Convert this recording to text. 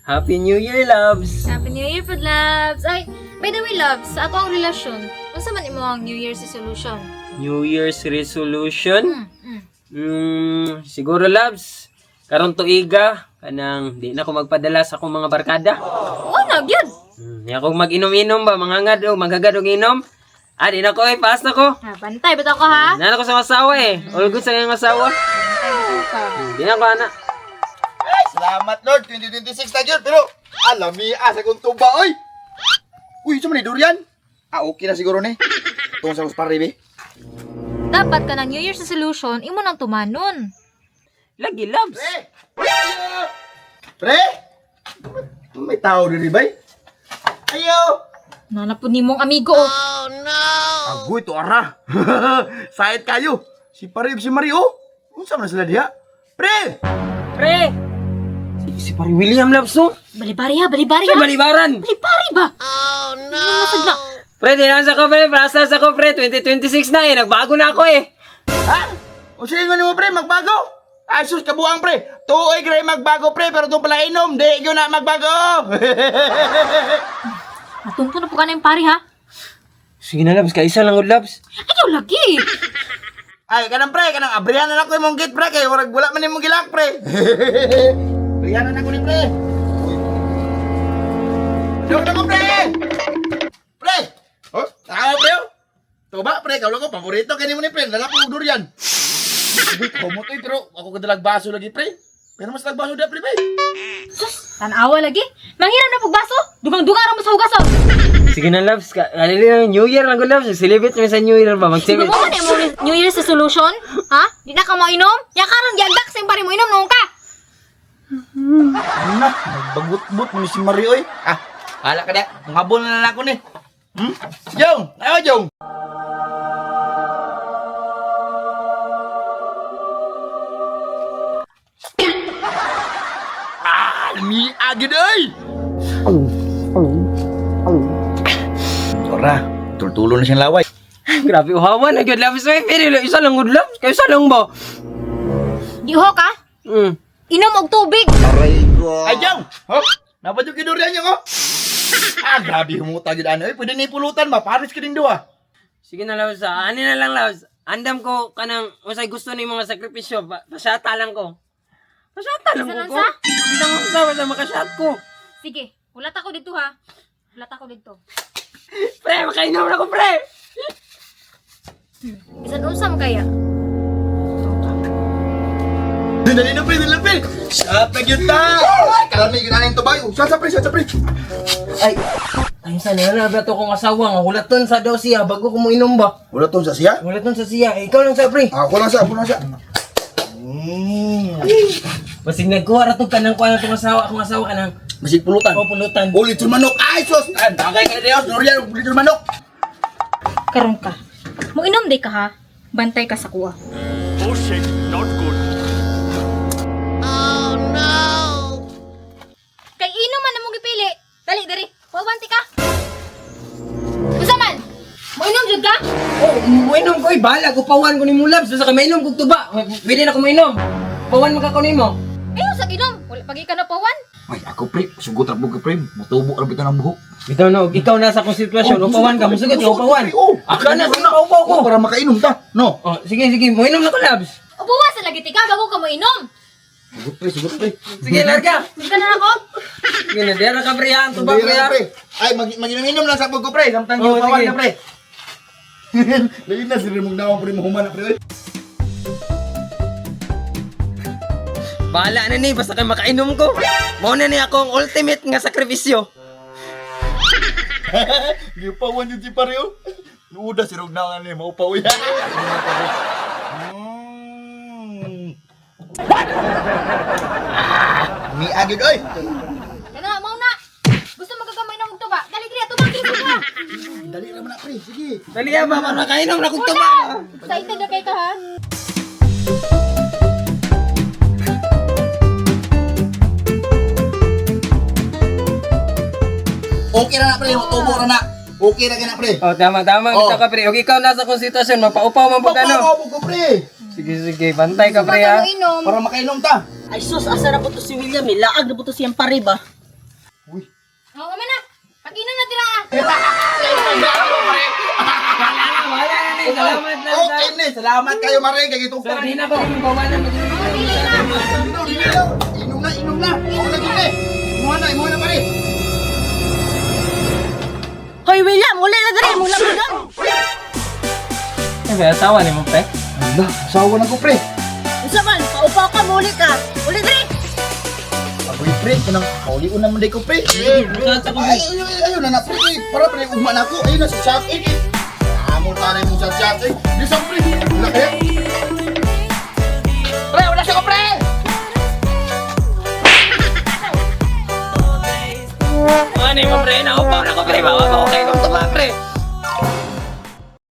Happy New Year, loves! Happy New Year pod, loves! Ay, by the way, loves, sa ato ang relasyon, unsa man imo ang New Year's resolution? New Year's resolution? Mm. Siguro, loves. Karon tuiga, kanang di na ko magpadala sa akong mga barkada. Oh, na gyud. Di ako mag-inom-inom ba, mangangad o maghagad og inom. Ah, di na ko eh, paas na ko. Ha, bantay bitaw ko ha. Nana ko sa asawa eh. All good sa iyong asawa. Bantay bitaw ka. Di na ko ana. Ay, salamat Lord, 2026 na yun, pero alami asa kong tuba, oy! Uy, sa man ni durian? Ah, okay na siguro ni. Tungkol sa pare, be. Dapat ka ng New Year's resolution, imo nang tumanon. Lagi, loves. Pre! Pre! May tao diri bay? Ayo! Nana po nimong amigo oh. Agoy to ara. Sayat kayo. Si Pare ug si Mario. Unsa man sila diha? Pre! Pre! Si Pare William, loves, oh. Balibari ha, balibari Sa ha. balibaran. Balibari ba? Oh no. Masag na. Pre, di na sa ko, pre. Paas na sa ko, pre. 2026 na eh. Nagbago na ako eh. Ha? Unsa man mo pre magbago? Ay sus kabuang pre. Tuoy gray magbago pre pero tong pala inom di gyud na magbago. Matunto na po ka na yung pare ha. Sige na, loves. Kaisa lang, oh, loves. Ayaw lagi. Ay kanang pre kanang abrihan na nako imong gate pre kay murag wala man imong gilak pre. Abrihan na nako ni pre. Dok na ko pre. Pre. Oh, ah pre. oh. Tuba pre, kaulo ko paborito kani mo ni pre. Dala ko og durian. Uy, kumot oy, pero ako kadalag baso lagi pre. Pero mas nagbaso da pre, pre. Sus, tanawa lagi. Manghiram na pugbaso. Dugang-dugang ra mo sa hugaso. Sige na, loves. Alili na, New Year lang, oh, loves. Celebrate kami sa New Year ba? Di Mag-celebrate. ba mo na imong New Year's resolution? Ha? Di na ka mo inom? Ya karon giagdak sa pare mo inom noon ka. Na, nagbagut-but mo ni si Mario oy. Ah, wala ka da. Mangabol na lang ako ni. Hmm? Jong, ayo Jong. Ah, mi agid oy. Ora, tultulo na siyang laway. Grabe, uhawan na gyud, loves. Ay, pero isa lang, good loves. Kaya isa lang ba? Giho ka? Inom og tubig. Ay, Jong! Hop! Napad yung kinurian niyo ko? Ah, grabe humuta gyud ano. Eh, pwede na ipulutan ba? Paris ka din duha. Sige na, loves. Ah. Ani na lang, loves. Andam ko kanang usay gusto ni mga sakripisyo. Pasyata lang ko. Pasyata lang Bisan ko. unsa? Bisan unsa basta makashot ko. Sige, ulat ako dito ha. Ulat ako dito. Pre, makainom na ko, pre. Bisan unsa mo kaya? Dali na pre, dali na pre. Shot na gyud ta. Kalami gyud aning tubay. Shot sa pre, shot sa pre. Ay, ay sa na ba to kong asawa nga hulaton sa daw siya bago ko mo inom ba. Wala tong sa siya? Hulaton sa siya. Eh, ikaw lang sa pre. Ako lang sa, ako lang sa. Basig nagkuha ra tong kanang kuha na tong asawa, akong asawa kanang Masig pulutan. o pulutan. Oh, litson manok. Ay, sus. Ay, bagay ka Dios. Norian, litson manok. Karon ka. Mo inom day ka ha. Bantay ka sa kuha. Oh shit, not good. Kay inom man among gipili. Dali diri. Pawanti ka. Unsa man? Mo inom jud ka? Oh, moinom ko, bahala ko pawan ko ni mo loves. Basta kay mainom kog tuba. Pwede na ko mainom. Pawan man ka ko nimo. Ayaw sa inom. Wala pagi ka na pawan. Ay, ako pre. Sugot ra ka pre. Mutubo ra bitaw ng buhok. Bitaw na, ikaw na sa akong sitwasyon, upawan ka, musugot ka, upawan. Oh, Ako na, sige, paupaw ko. Oh, para makainom ta. No. Oh, sige, sige, moinom na ko, loves. Upuwa sa lagi tika bago ka mo inom. Sugot pre, sugot pre. Sige, larga. Hindi ka na ako. Sige na, dera ka, pre, ha? Ang tuba, Hindi pre, ra, ha? pre. Ay, mag-inom-inom lang sa ko pre. Samtang Oh, oh, sige. na pre. Lagi na si Remong naong pre mahuman na pre. oy. Bahala na ni, basta kay makainom ko. Mao na ni ako ang ultimate nga sakripisyo. Gipawan yun si Pario. Nuda si Rog na ni maupaw yan. What? Mi agid oy. Kana mo na. Gusto mo ka mo inom og tuba. Dali diri tumang diri ka. Dali ra man na pre, sige. Dali ha, ba, para makainom na kong tuba. Excited na kay ka ha. Okay ra na pre, tubo ra na. Okay ra ka na pre. Oh, tama, tama, Oh. bitaw ka, pre. Okay, ikaw nasa akong sitwasyon, mapaupaw man pag ano. Papaw ko pre. Sige, sige, bantay ka, pre, Gusto ha? mo inom. Para makainom ta. Ay sus, asa na po to si William eh. Laag na po to siyang pare ba? Uy. Oo man na. Pag-inom na dira ah. Wala na, wala na ni. Salamat lang. Okay ni, salamat kayo mare kay gitong Sir, di na ko bawalan. Oo, dili na. Inom, inom, inom na, inom na. Ako na gid eh. Imuha na, imuha na pare. Hoy William, uli na diri, mula mo. Eh, may asawa ni mo, pre. Ala, asawa na ko pre. Unsa man, paupaw ka muli ka. Uli diri. Agoy pre, kanang kaulion naman day ko pre. Sa ko, Ay, ay, ay, ayun na na pre, eh. Para pre ugma na ko. Ayun na si Shaq eh. Amo tanay mo sa Shaq eh. Di sa pre.